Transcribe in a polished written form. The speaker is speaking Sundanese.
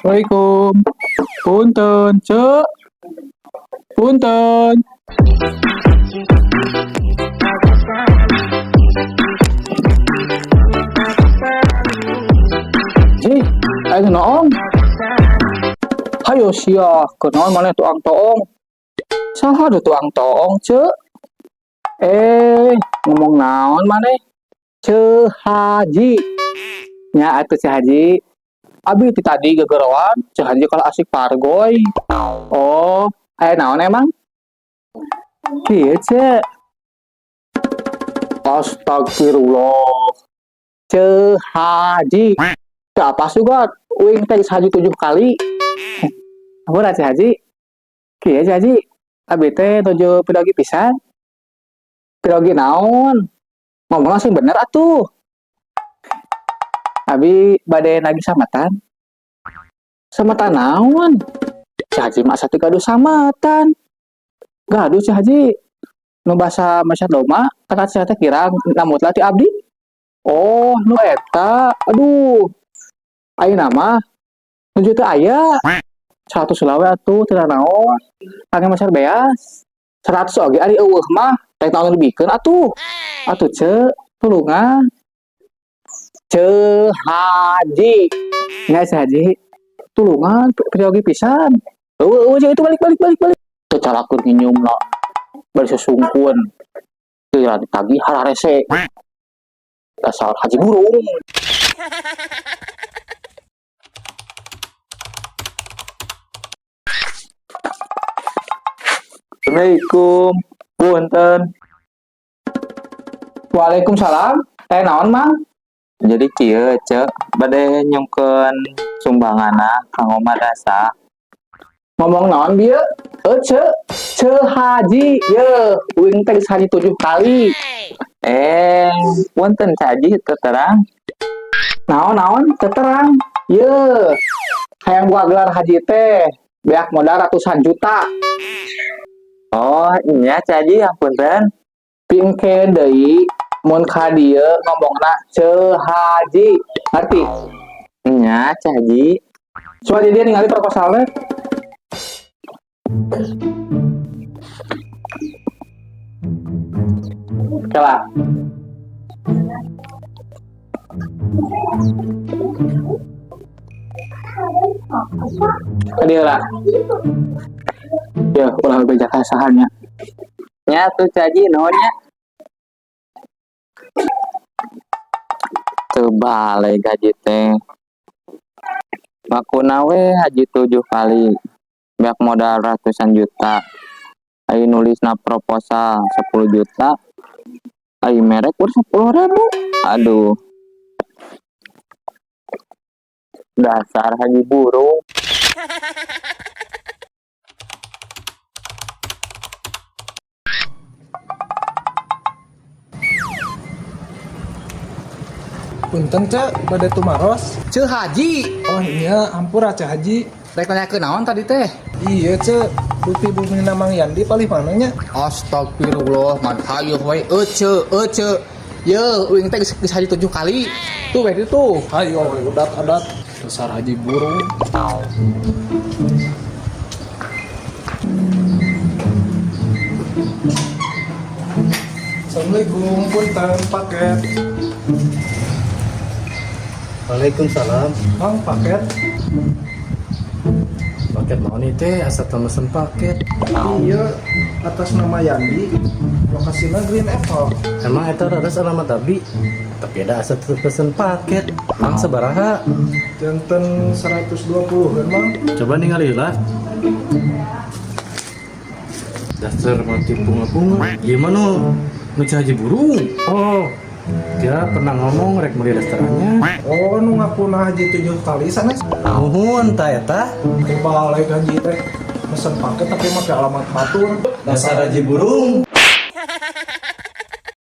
Assalamualaikum. Punten, Ceu. Punten. Ji, ayo noong. Hayo sia, kunaon maneh tuang toong? Saha nu tuang toong, Ceu? Eh, ngomong naon maneh? Ceu Haji. Nya atuh Ceu Haji. Abi ti tadi gegeroan, Ceu Haji kalau asik pargoy. Oh, aya naon emang? Kieu, Ceu. Astagfirullah. Ceu Haji. Teu apa sugat? Uing teh geus haji 7 kali. Ampura Ceu Haji. Kieu Ceu Haji. Abi teh nuju pirogi pisan. Pirogi naon? Ngomong sing bener atuh. Abi bade nagih samatan. Samatan naon? Ceu Haji mah asa teu gaduh samatan. Gaduh Ceu Haji. Nu basa meser doma, kata Ceu teh kirang namut lah ti abdi. Oh, nu eta. Aduh. Ayeuna mah nuju teu aya. 100 heula we atuh teu naon. Kangge meser beas. 100 oge ari eueuh mah rek naon dibikeun atuh. Atuh Ceu, tulungan. Ceu Haji. Nya Ceu Haji. Tulungan peryogi pisan. Eueuh eueuh Ceu itu balik balik balik balik. Teu calakeun nginyumna. Bari sesungkun. Teu ditagih hararese. Dasar haji burung. Assalamualaikum. Punten. Waalaikumsalam. Naon, Mang? Jadi kieu, Ceu, bade nyungkeun sumbanganna kanggo madrasah. Ngomong naon bieu? Ceu, Ceu Haji, ye, uing teh geus haji 7 kali. Eh, punten Ceu Haji teu terang. Naon-naon teu terang. Ye, hayang buka gelar haji teh, beak modal ratusan juta. Oh, nya Ceu Haji, punten. Pingkeun deui mun ka dieu ngomongna Ceu Haji. Ngerti? Nya Ceu Haji. Coba di dia ningali proposalnya. Oke lah. Tadi lah. Ya, ulah beja kasahannya. Nya tuh Ceu Haji nuhun nya. Teu balik haji teh. Ngakuna we haji 7 kali. Beak modal ratusan juta. Ai nulisna proposal 10 juta. Ai merek kur 10.000. Aduh. Dasar haji burung. Punten Ceu, bade tumaros. Ceu Haji. Oh iya, ampura Ceu Haji. Rek nanyakeun naon tadi teh? Iya Ceu, dupi bumina Mang Yandi palih mana nya? Astagfirullah, man hayuh we ece ece. Ye, uing teh geus haji 7 kali. Tuh we tuh. Ayo, udat-adat dasar haji burung. Assalamualaikum, punten paket. Waalaikumsalam. Mang paket. Paket naon ieu teh asa teu mesen paket. Iya, atas nama Yandi, lokasinya Green Apple. Emang eta rada alamat abi? Tapi ada asa teu pesen paket. Mang sabaraha? Janten 120 kan Mang? Coba ningali lah. Dasar mati bunga-bunga. Gimana nu haji burung? Oh, dia pernah ngomong rek meuli dasterannya. Oh, nu ngakuna haji 7 kali sanes. Nuhun ta eta. Balik haji teh. Mesen paket tapi make alamat batur. Dasar haji burung.